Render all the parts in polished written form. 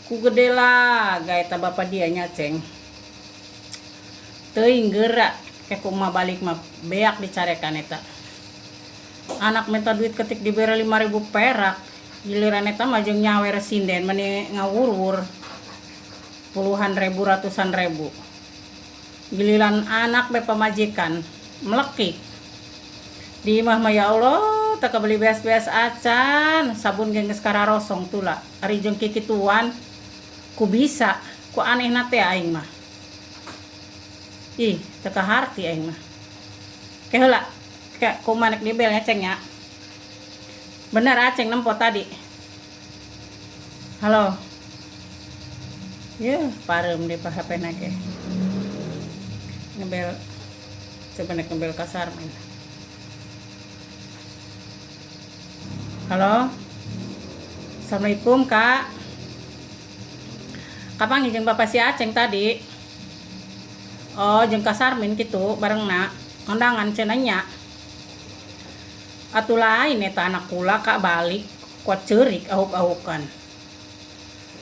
Ku gede laga eta bapa dia nya Ceng. Teuing geura ke ku emak balik mah beak dicarekan eta. Anak minta duit ketik dibere 5000 perak. Giliran eta mah jeung nyawer sinden meni ngawur-wur puluhan ribu ratusan ribu. Giliran anak be pamajikan melekik. Di imah mah ya Allah teu kabeli beas-beas acan, sabun ge geus kararosong tula. Ari jeung kikituan ku bisa, ku anehna teh aing mah. Ih, teu kaharti aing mah. Ke heula, ke kumaha nek dibel nya Ceng nya. Bener Aceng nempo tadi. Halo. Yeuh, pareum deui HP na ge. Ngebel coba nek ngebel ka Sarmin. Halo. Assalamualaikum, Kak. Kapan jeung Bapak si Aceng tadi? Oh, jeung Ka Sarmin kitu barengna. Undangan cenah nya. Atuh lain eta anak kula Kak balik kuat ceurik ahuk-ahukan.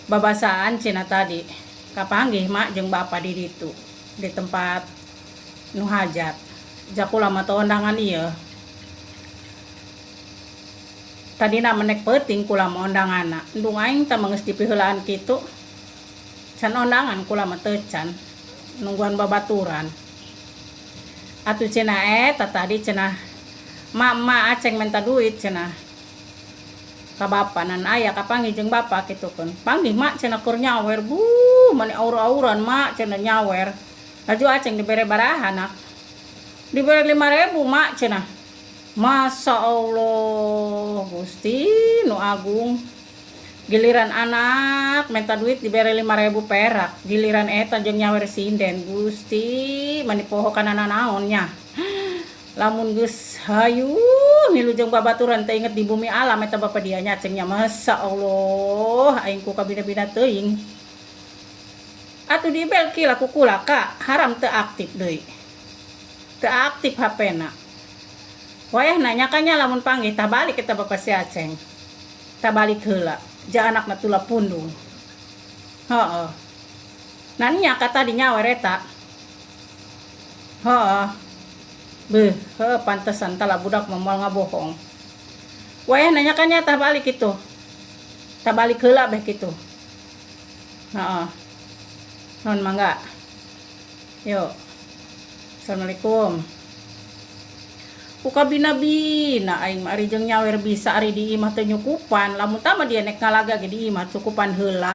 Babasaan cenah tadi. Kapanggih mak jeung Bapak di ditu di tempat nu hajat. Ja kula mah teu undangan ieu. Tadina mah nek peuting kula mah undanganna. Endung aing tah mah geus dipiheulaan kitu. Can undangan kula mah teu can. Nungguan babaturan. Atuh cenah eta tadi cenah mak mak Aceng minta duit cenah ka bapa nan aya kapanggih jeung bapa kitu keun. Panggih mak cenah keur nyawer buh mani aur-auran mak cenah nyawer. Laju Aceng dibere baraha nak. Dibere 5000 mak cenah. Masya Allah Gusti nu agung. Giliran anak minta duit dibere 5000 perak. Giliran eta jeung nyawer sinden Gusti mani poho kana nanaon nya. Lamun geus hayu milu jeung babaturan teh inget di bumi alam eta bapa dia nya Ceng nya. Masya Allah aing ku kabina-bina teuing. Atuh dibel kila ku kula Kak, haram teu aktif deui. Teu aktif HP-na. Wayah nanya kanya lamun panggih tah balik eta bapa si Aceng. Tah balik heula. Ja anakna tula pundung. Heeh. Nanya ka tadi nyawer eta. Heeh. Beuh, heuh pantesan tah budak mah moal ngabohong. Wayah nanya kanya tah balik kitu. Tah balik heula beh kitu. Heeh. Nuhun mangga. Yuk. Assalamualaikum. Ku kabina-bina aing mah ari jeung nyawer bisa ari di imah teu nyukupan. Lamun tah mah dia nek ngalaga ge di imah cukupan heula.